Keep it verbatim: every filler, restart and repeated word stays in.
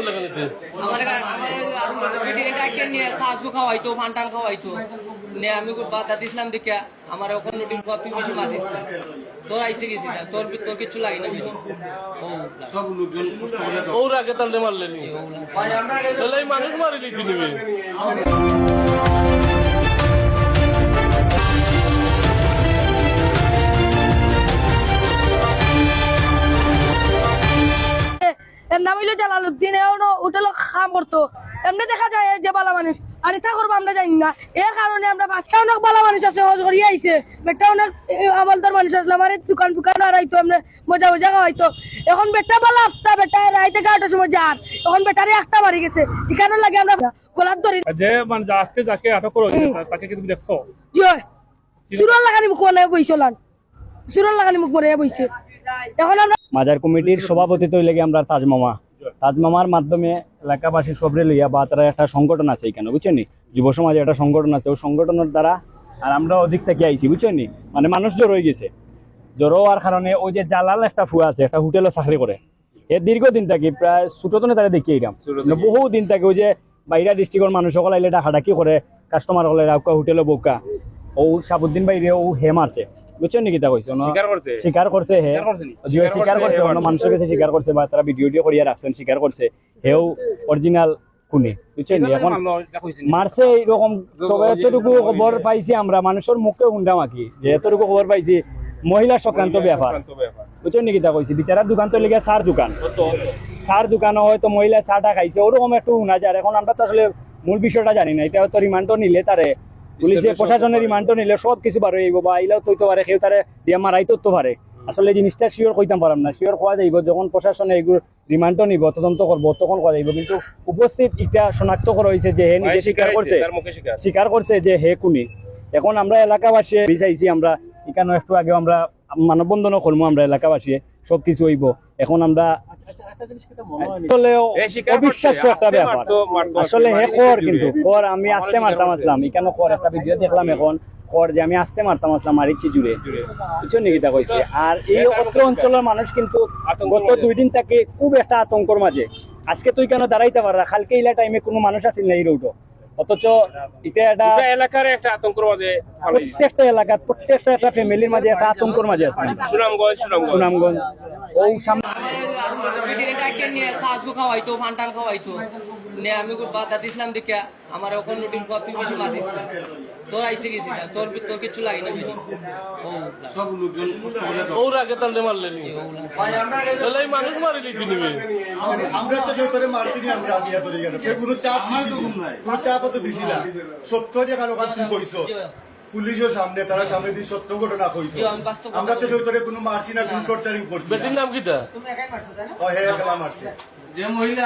আমার, আমার আর বেটি এটা কে নিয়ে চা চু খাওয়াইতো, ফান টান খাওয়াইতো। নে আমি বাধা দিছিলাম দেখিয়া, আমার ওখান রুটির পথ তুই বেশি মাতিস না। তোর আইসে গেছি না, তোর, তোর কিচ্ছু লাগে না বেশি। ও, সব লোকজন কষ্ট করে তো। ওর আগে তাহলে মারলেনি। তাহলে এই মানুষ মারি দিচ্ছি নিবি। এর নাম অইলো জালালউদ্দিন, এ অনো হোটেলো কাম করতো। এমনে দেখা যায় যে বালা মানুষ, আর ইতা করবো আমরা জানি না। এর কারণে আমরা বাসকে অনেক বালা মানুষ আছে, হজ করিয়া আইছে, বেটা অনেক, এ, আমলদার মানুষ আসলে আমার এই দোকান ফুকান আর আইতো, আমরা মজা মজা খাওয়াইতো। এখন বেটা বালা আস্তা, বেটা রাইত এগারোটার সময় যার, এখন বেটারে একটা বাড়ি গেছে, এখানে লাগে আমরা গলাত ধরি। যে মানে আজকে যাকে আটক করা হয়েছে, হুম। তা-, তাকে কি তুমি দেখছো? জি অয়। চুরর লাখানি মুখ বানাইয়া বইছে লান। চুরর লাখানি মুখ বানাইয়া বইছে। এখন আমরা মাজার কমিটির সভাপতি তো অইলে গিয়া আমরা তাজ মামা। তাজ মামার মাধ্যমে এলাকাবাসী সবরে লইয়া বা তারা একটা সংগঠন আছে এখানে, বুঝছেন নি? যুব সমাজের একটা সংগঠন আছে, ওই সংগঠনের দ্বারা আর আমরা ওদিক থেকে আইছি, বুঝছেন নি? মানে মানুষ জড়ো হয়ে গেছে। জড়ো হওয়ার কারণে ওই যে জালাল একটা ফুয়া আছে, একটা হোটেলো চাকরি করে, এ দীর্ঘদিন থাকি, প্রায় ছোট তনে তারে দেখি এরকম। ছোট মানে থাকি। বহু দিন থাকি ওই যে বাইরা ডিস্ট্রিক্টর মানুষ সকল আইলে ডাকাডাকি করে, কাস্টমার হলে রাউকা হোটেলো বউক্কা। ও শাহাবুদ্দিন ভাইরে ও হে মারছে। বুঝছেন নি কিতা কইছে? অনো স্বীকার করছে? স্বীকার করছে হে। স্বীকার করছে নি? জি, স্বীকার স্বীকার করছে, করছে, হে অন্য মারছে। মানুষের কাছে স্বীকার করছে বা তারা ভিডিও টিডিও করিয়া রাখছেন, স্বীকার করছে। হেও অরিজিনাল খুনি, বুঝছেন নি? এখন মারছে এইরকম, তবে এতটুকু খবর পাইছি আমরা, মানুষের মুখে হুনলাম আর কি, যে এতটুকু খবর পাইছি মহিলা সংক্রান্ত ব্যাপার। বুঝছেন নি কিতা কইছি? বিচারার দোকান তো লেগে চার দোকান, চার দোকানে হয়তো মহিলা চাটা খাইছে, ওরকম একটু হুনা যায়। এখন আমরা তো আসলে মূল বিষয়টা জানি না, এটা হয়তো রিমান্ডও নিলে তারে পুলিশে, প্রশাসনে রিমান্ডও নিলে সব কিছু বার হয়ে যাইব, বা আইলেও তো হইতে পারে, কেউ তারে দিয়া মারাইতে তো পারে। আসলে এই জিনিসটা শিওর কইতাম পারাম না, শিওর কওয়া যাইব যখন প্রশাসনে এগুলো রিমান্ডও নিব, তদন্ত করব, তখন কওয়া যাইব। কিন্তু উপস্থিত এটা শনাক্ত করা হয়েছে যে হে নিজে ভাই স্বীকার স্বীকার করছে, হয়েছে, তার মুখে স্বীকার। স্বীকার করছে যে হে খুনি। এখন আমরা এলাকাবাসী বিচাইছি, আমরা এখানে একটু আগে আমরা মানববন্ধনও করবো, আমরা এলাকাবাসী সবকিছু হইব। এখন আমরা আচ্ছা, আচ্ছা, একটা জিনিস কিন্তু মনে হয়নি। আসলেও এ স্বীকার করছে, অবিশ্বাস্য একটা আস্তে ব্যাপার। মারতো, মারতো, আসলে হে মারতো, কর কিন্তু কর, আমি আস্তে মারতাম আসলাম, এখানে কর একটা ভিডিও দেখলাম এখন, কর যে আমি আস্তে মারতাম আসলাম, মারিচ্ছি জুড়ে। জুড়ে। বুঝছো নি কিতা কইছে? আর এই অত্র অঞ্চলের মানুষ কিন্তু আতঙ্কর গত মাঝে। দুই দিন থেকে খুব একটা আতঙ্কর মাঝে। আজকে তুই কেন দাঁড়াইতে পাররা, কালকে ইলা টাইমে কোনো মানুষ আছিল না এই রোডও। অথচ এটা একটা এটা এলাকার একটা আতঙ্কর মাঝে ফালাই দিছে। প্রত্যেকটা এলাকার, প্রত্যেকটা একটা ফ্যামিলির মাঝে একটা আতঙ্কর মাঝে আছে। সুনামগঞ্জ, সুনামগঞ্জ। সুনামগঞ্জ। ও সামনে আমার এই আরো বেটি এটা কে নিয়ে চা চু খাওয়াইতো, ফান টান খাওয়াইতো। নে আমি বাধা দিছিলাম দেখিয়া, আমার ওখান রুটির পথ তুই বেশি মাতিস না। তোর আইসে গেছি না, তোর, তোর কিচ্ছু লাগে না বেশি। ও, সব লোকজন কষ্ট করে তো। ওর আগে তাহলে মারলেনি। তাহলে এই মানুষ মারি দিচ্ছি নিবি। আমরা তো কেউ তোরে মারছি নি, আমরা আগে তোরে গেল। কেউ কোনো চাপ দিছি নি, কোনো চাপও তো দিছি না। সত্য যে কারো কাছে তুই কইছো। পুলিশের সামনে, তারা সামনে দিয়ে সত্য ঘটনা কইছো। জি, আমি বাস্তব আমরা তো কথা কেউ তোরে কোনো মারছি না, কোনো টর্চারিং করছি না। বেটির নাম কিতা? ও, হে একলা মারছে। যে মহিলা